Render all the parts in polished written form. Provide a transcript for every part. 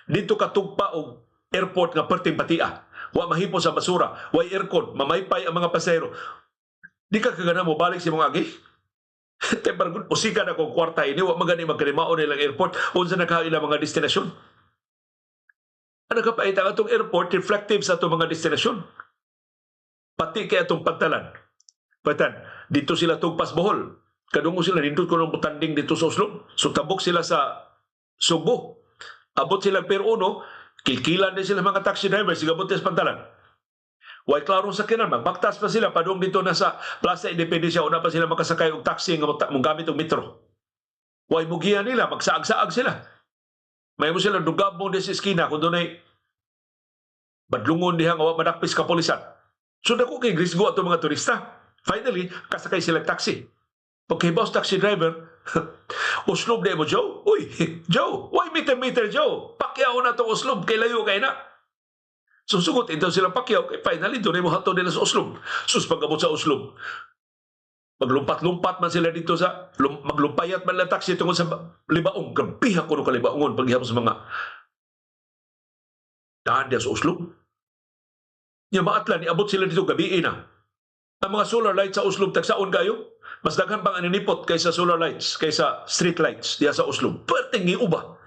Dito ka tugpa og airport nga perting patia. Wa mahipos sa basura, way aircon, mamaypay ang mga pasahero. Di ka kagana mo balik sa imong agi? Tay bargud usikan ako kwarta ini, wa magani magkalimaon nilang airport, unsa na ka ilang mga destinasyon. Ano ka pa ang atong airport reflective sa atong mga destinasyon. Pati kay atong pantalan. Patan, dito sila tugpas Bohol. Kadungo sila dito kuno butanding dito sa Oslob. So tabok sila sa Sugbo. Abot sila Pier 1, kilkilan din sila mga taxi driver, sigabot sa pantalan. Way klarong sakyanan, magbaktas pa sila padung dito na sa Plaza Independencia, una pa sila makasakay og taxi nga mogamit og metro. Way mugiya nila, magsaag-saag sila. May mo sila dugabong di sa eskina kung dunay badlungon diha nga wa madakpis kapolisan. So dako kay risgo ato mga turista. Finally, kasakay sila taxi. Pagkahibaw sa taxi driver, "Oslob na mo, Joe? Uy, Joe, why meter-meter, Joe? Pakyaw na itong Oslob, kay layo kay na." So sugot ito sila pakyaw, kay finally, doon mo hatod nila sa Oslob. Sus, pag-abot sa Oslob, maglumpat-lumpat man sila dito sa, maglumpayat man lang taxi tungkol sa libaong. Grabe ako no kalibaongon paghihapon sa mga daan diya sa Oslob. Nya maatlan, niabot sila dito gabi na. Ang mga solar lights sa Oslob, tagsaon kayo. Mas daghan pang aninipot kaysa solar lights, kaysa street lights diya sa Oslob. Perting uba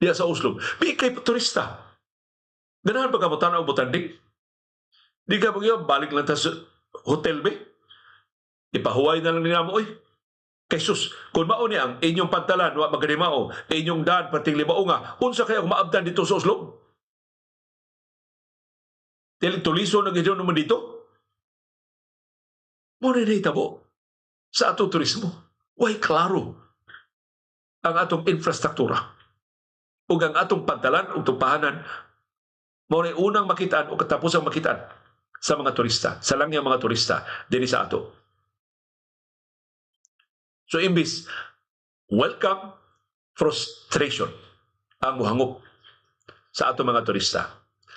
diya sa Oslob. Bi kay turista. Ganahan pa ka mo tanaw butanding? Di ka pag balik lang ta sa hotel be. Ipahuway na lang nila mo, oy. Kay sus, kung mao ni ang inyong pantalan, wa magalimao, inyong daan, perting libaonga, unsa kay ang maabdan dito sa Oslob? Dili tuliso na gid naman dito. Mo na nahitabo sa atong turismo. Way klaro ang atong infrastruktura. Ug ang atong pantalan ug tupahanan mao na unang makitaan o katapusang makitaan sa mga turista, sa langyang mga turista dinhi sa ato. So imbis welcome, frustration ang muhangop sa ato mga turista.